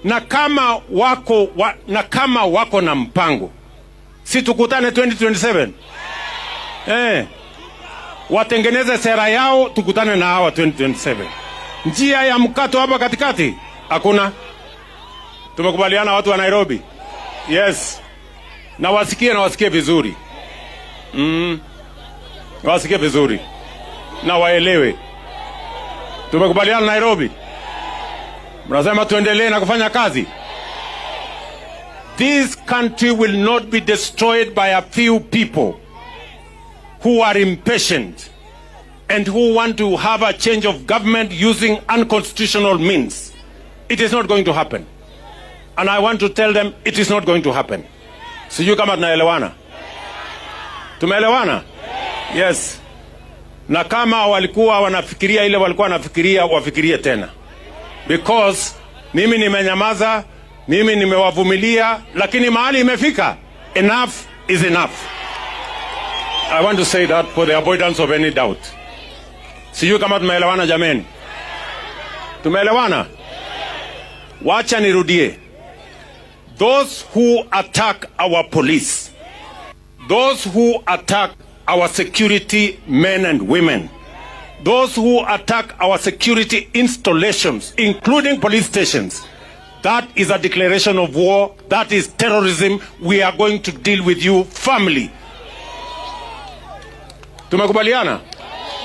Na kama wako na mpango, si tukutane 2027? Eh, watengeneze sera yao, tukutane na hawa 2027. Njia ya mkato hapa katikati hakuna. Tumekubaliana, watu wa Nairobi? Yes, na wasikie vizuri, Wasikie vizuri na waelewe. Tumekubaliana Nairobi? Mnasema tuendelee na kufanya kazi. This country will not be destroyed by a few people who are impatient and who want to have a change of government using unconstitutional means. It is not going to happen. And I want to tell them it is not going to happen. Sijui kama tunaelewana. Tumeelewana? Yes. Na kama walikuwa wanafikiria ile walikuwa wanafikiria, wafikirie tena. Because mimi nimenyamaza, mimi nimewavumilia, lakini mahali imefika, enough is enough. I want to say that for the avoidance of any doubt. Sijui kama tumeelewana, jameni. Tumeelewana? Wacha nirudie. Those who attack our police, those who attack our security men and women, those who attack our security installations, including police stations, that is a declaration of war. That is terrorism. We are going to deal with you firmly. Tumekubaliana?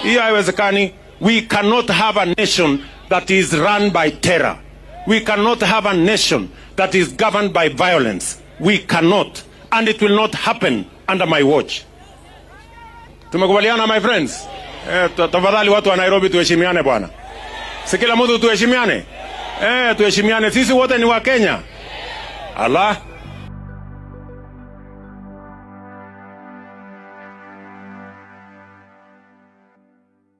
Hiyo haiwezekani. We cannot have a nation that is run by terror. We cannot have a nation that is governed by violence. We cannot. And it will not happen under my watch. Tumekubaliana, my friends? Eh, tafadhali watu wa Nairobi, tuheshimiane, bwana. Si kila mtu tuheshimiane? Eh, tuheshimiane. Sisi wote ni Wakenya. Allah.